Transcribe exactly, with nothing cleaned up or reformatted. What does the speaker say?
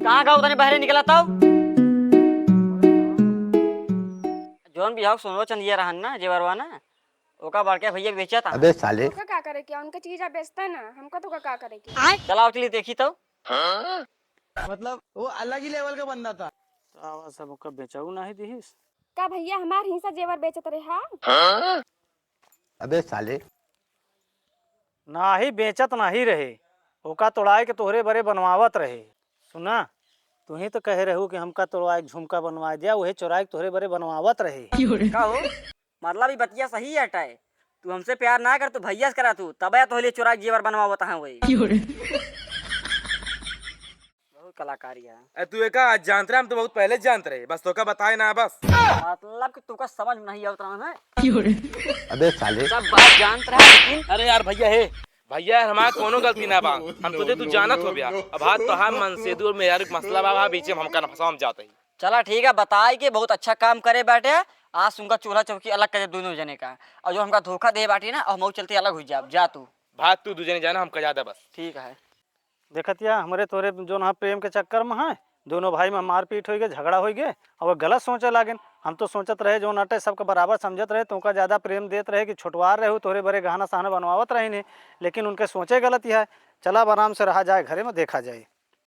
कहाँ गवा तनी बहरे निकला तउ? जौन बिहाव सोनवा चंदिया रहन ना, जेवरवा ना, ओका बड़के भैया बेचत हैं। अबे साले। ओका का करे के? उनका चीज आप बेचता ना, हमका तो का, का करे के? चला आओ चली देखी तउ। मतलब वो अलग ही लेवल का बंदा था। आवा सब ओका बेचाऊ नाही दिहिस। का भैया हमार हिस्सा जेवर बेचत रहे हा? अबे साले। नाही बेचत नाही रहे, ओका तोड़ाए के तोहरे बरे बनवावत रहे। सुना, तुही तो कहे रहू कि हमका तोड़वाए के झुमका बनवाए दिया, उहे चोराए के तोहरे बरे बनवावत रहे। का हो? मतलब ई बतिया सही हटाए। तू हमसे प्यार ना कर, तू भैया से करा तू, तबे तोहले चोराए के जेवर बनवावत हाँ वही। बहुत कलाकारी है। ए, तू एका आज जानत रहे, हम तो बहुत पहले जानत रहे, बस तोका बताए ना बस। मतलब कि तोका समझ में नहीं आवत रहा है। अबे साले। सब बात जानत रहा, लेकिन अरे यार भैया हे, भैया यार हमार कोनो गलती ना बा, हम तुझे तू जानत हो बया। अब हाथ तोहार मनसेदू और मेहरारू के मसला बा, बीच में हमका ना फंसाओ, हम जात ही। चला ठीक है, बताए के बहुत अच्छा काम करे बाटे। आज उनका चूल्हा चौकी अलग करे दोनों जने का, और जो हमका धोखा दे बाटे ना, और हम चलते अलग हो जाब। जा तू। भाग तू, दू जने जाना, हमका ज्यादा बस। ठीक है। देखत या, हमरे तोरे जोन हा प्रेम के चक्कर में है, दोनों भाई में मारपीट होइगे, झगड़ा होइगे, और वो गलत सोचे लागेन। हम तो सोचत रहे, जोन अटे सबके बराबर समझत रहे, तोका ज्यादा प्रेम देत रहे कि छुटवार रहे, तोरे बरे गहना सहना बनवावत रहे ने, लेकिन उनके सोचे गलत ही है। चला, अब आराम से रहा जाए, घरे में देखा जाए।